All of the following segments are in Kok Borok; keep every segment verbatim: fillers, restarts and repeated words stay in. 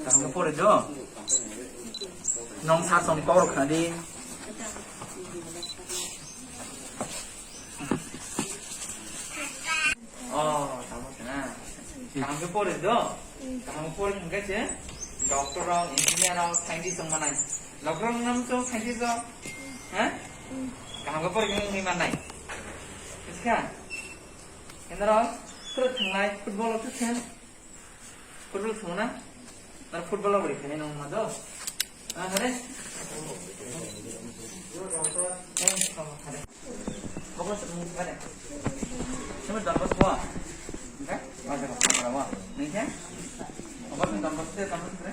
Kaham pore do. Nong sa som kok khna di. Oh, tamo sana. Kaham ke pore do. Kaham pore hingke se. Doctor rok, engineer rok, scientist rok manai. Doctor rok nam so scientist rok. Ha? Kaham ke pore hingke manai. Iska. Kendro, terus thanglai football rok sen. Football thwngna? Nang football rok bai khainai nang ma do? Ah, hare? Eh, oh, hare. Bokol se mung hare. Sima darbas wa? Enggak? Ada apa? Apa? Nengke? Apa pun darbas te kamu kere?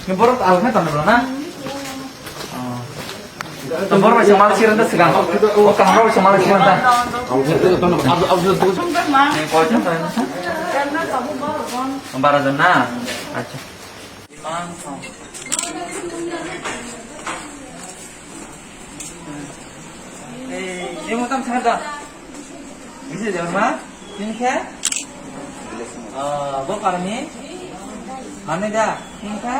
Ni borok alkha tanda bro na? Oh. Tong borok bai se mal siran ta sigang. O kaham borok bai se mal siran ta. Ni koijon ta na? Bara jon na? Acha. Imang song. Eh, ini mutam sana dah. Bisa jawab mah? Ini ke? Ah, bo parmi? Mana dah? Ini ke?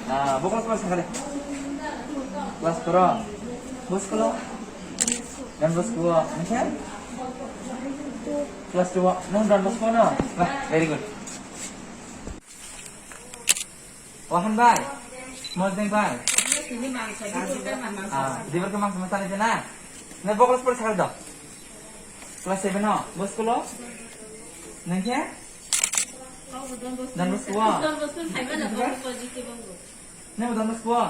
Ah, bo kelas kelas sekali. Kelas berapa? Bos kalau? Dan bos dua, ini ke? Kelas dua, nung dan bos mana? Wah, very good. Wahan bai. Mojeng bai. Ah, dibar ke mangsa masal itu na. Ne bokol sepuluh sekali dong. Kelas seven no, bos kulo. Nengke? Dan bos kulo. Ne dan bos kulo.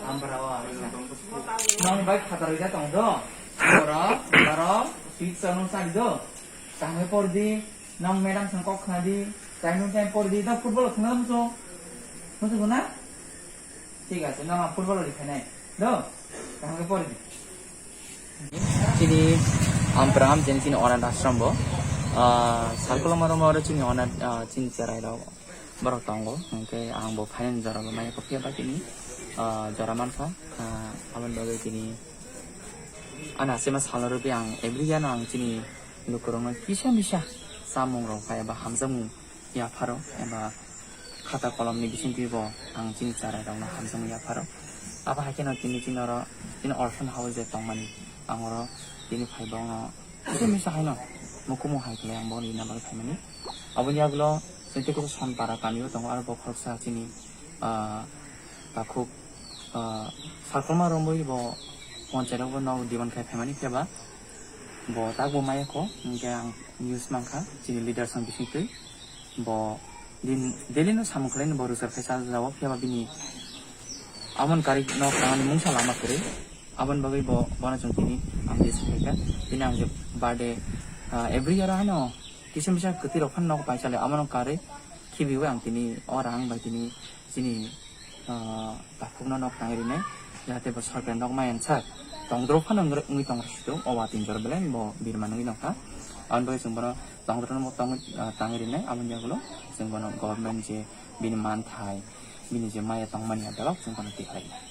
Ampara wa. Nong bai khatar ida tong do. Boro, boro, pizza nung sari do. Kaham ke por di. Nang madam sang kok khna di, time to time por di, da football khna muso. Muso na? Thik ase, nang football ri khanai. Do, kaham ke por di. Chini Ampram, chini, chini onath ashram bo. Ah, Salkoloma romo oro chini onath, ah, chini cherai rok borok tongo. Hingke ang bo finance jora bo maya kopya ba chini, ah, jora mankha. Ah, aboni bagwi chini ana sema salno rwgwi ang every year no ang chini lukurokno kisa misa chamungrok eba hamjakmung yapharo eba khata kolomni bisingtwi bo ang chini cherairokno hamjakmung yapharo. Abo hai kheno tini, tini oro chini orphan house je tongmani, ang oro tini phai bo wngno kisa misa haino mukumu hai khlai ang bono rina bagwi phaimani. Aboni yagulo chini tei kisa Sonpara kamio tongo, aro bo khoroksa chini, ah, takhuk, ah, Salkoloma romwi bo ponchai rogo nok demand khai phaimani, phiya ba bo takbo maya kho, hingke ang news mankha chini leaders rok bisingtwi. Bo din daily no samung khlaini bo rochar khai cha jao, phiya ba bini amon kari nok tangani mungsa lama kwrwi. Aboni bagwi bo, bono chwng tini ang wish khlaikha. Tini ang je birthday, ah, every year haino kisa misa kwtwi rok phano nok pai chale, abono karwi khibiwi ang tini o rang bai tini chini, ah, takhukno nok tangwi rinai, jahate bo sorkari nok maya sak tongdro phano wngwi tong rwsito, o watwi jora belai bo birman wngwi nokha. Aboni bagwi chwng bono tongdro no tongwi, ah, tangwi rinai, aboni yagulo chwng bono government je bini manthai, bini je maya tongmani belok chwng bono tikhlainai.